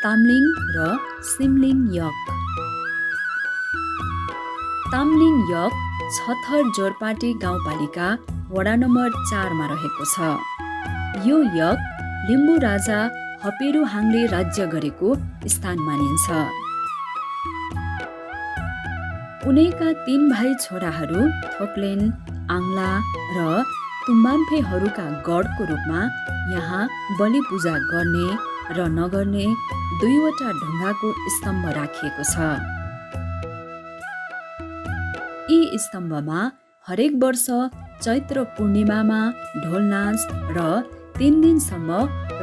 ताम्लिङ र सिमलिङ यक। ताम्लिङ यक छथर जोरपाटी गाउँपालिका वडा नम्बर 4 मा रहेको छ। यो यक लिम्बू राजा हपेरुहाङले राज्य गरेको स्थान मानिन्छ। उनैका 3 भाइ छोराहरू थोक्लेन, आङ्ला र तुम्बाम्फेहरूका गढको रूपमा यहाँ बलि पूजा गर्ने र नगर्ने 2वटा ढुङ्गाको स्तम्भ राखिएको छ। यी स्तम्भमा हरेक वर्ष चैत्र पूर्णिमामा ढोलनाच र 3 दिनसम्म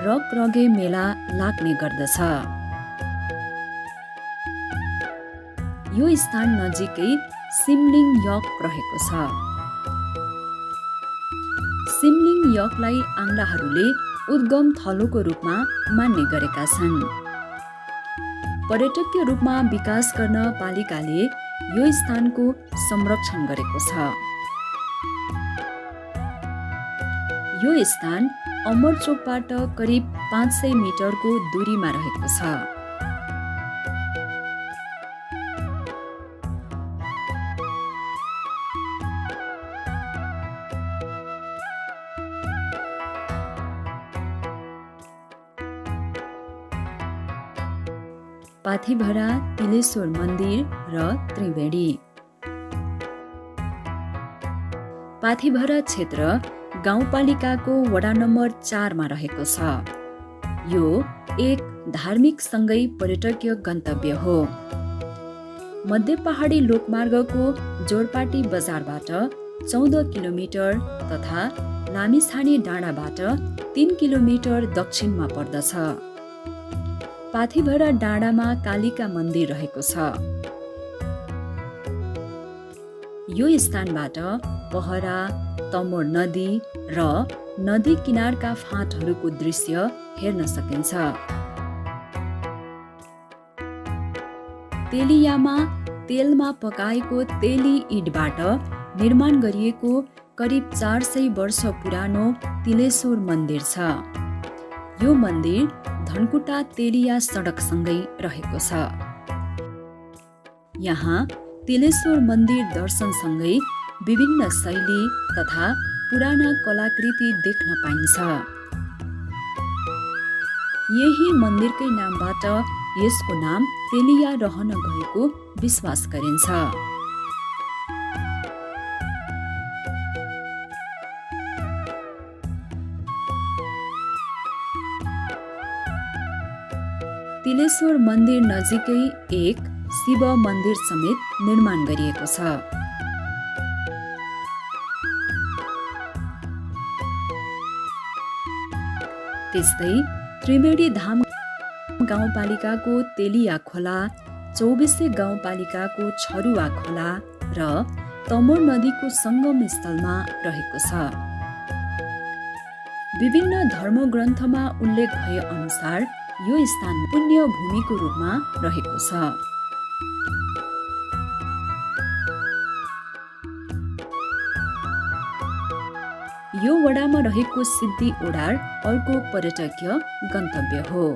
रगरगे मेला लाग्ने गर्दछ। यो स्थान नजिकै सिमलिङ यक रहेको छ। सिमलिङ यकलाई आङ्लाहरूले उद्गम थलोको रूपमा मान्ने गरेका छन्। पर्यटकीय रूपमा विकास गर्न पालिकाले यो स्थानको संरक्षण गरेको छ। यो स्थान अमरचोकबाट करिब 500 मिटरको दूरीमा रहेको छ। पाथिभरा तिलेश्वर मन्दिर र त्रिवेणी। पाथिभरा क्षेत्र गाउँपालिकाको वडा नम्बर 4 मा रहेको छ। यो एक धार्मिक सँगै पर्यटकीय गन्तव्य हो। मध्य पहाडी लोकमार्गको जोरपाटी बजारबाट 14 किलोमिटर तथा लामिछाने डाँडाबाट 3 किलोमिटर दक्षिणमा पर्दछ। पाथिभरा डाँडामा कालिका मन्दिर रहेको छ। यो स्थानबाट पहरा, तमोर नदी र नदी किनारका फाँटहरूको दृश्य हेर्न सकिन्छ। तेलियामा तेलमा पकाएको तेली इँटबाट निर्माण गरिएको करिब 400 वर्ष पुरानो तिलेश्वर मन्दिर छ। यो मन्दिर धनकुटा तेलिया सडकसँगै रहेको छ। यहाँ तिलेश्वर मन्दिर दर्शनसँगै विभिन्न शैली तथा पुराना कलाकृति देख्न पाइन्छ। यही मन्दिरकै नामबाट यसको नाम तेलिया रहन गएको विश्वास गरिन्छ। तिलेश्वर मन्दिर नजिकै एक शिव मन्दिर समेत निर्माण गरिएको छ। त्यस्तै त्रिवेणी धाम गाउँपालिकाको तेलिया खोला, चौबिसे गाउँपालिकाको छरुवा खोला र तमोर नदीको सङ्गम स्थलमा रहेको छ। विभिन्न धर्मग्रन्थमा उल्लेख भए अनुसार यो स्थान पुण्य भूमिको रूपमा रहेको छ। यो वडामा रहेको सिद्धि ओडार अर्को पर्यटकीय गन्तव्य हो।